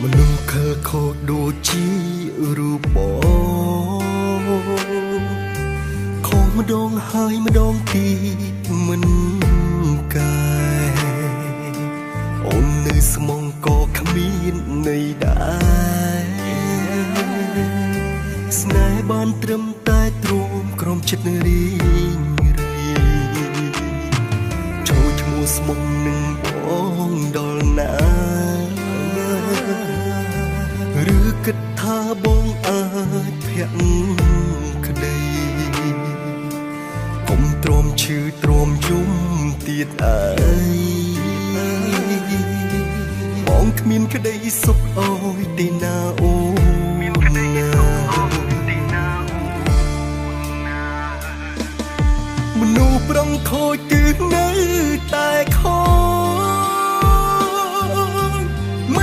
មនុស្សខលខូចដូចជារូបបងខំម្ដងហើយម្ដងទៀតមិនកែ អូននៅស្មងក៏គ្មានន័យដែរ ស្នេហ៍បានត្រឹមតែទ្រាំក្រំចិត្តរីងរៃ ចូលឈ្មោះស្មងនឹងបងដល់ណា ឬគិតថាបងអាចភក្តី កុំទ្រាំឈឺទ្រាំយំទៀតអើយ បងគ្មានក្តីសុខអើយទេណាអូនណា មនុស្សប្រងខូចគឺនៅតែខ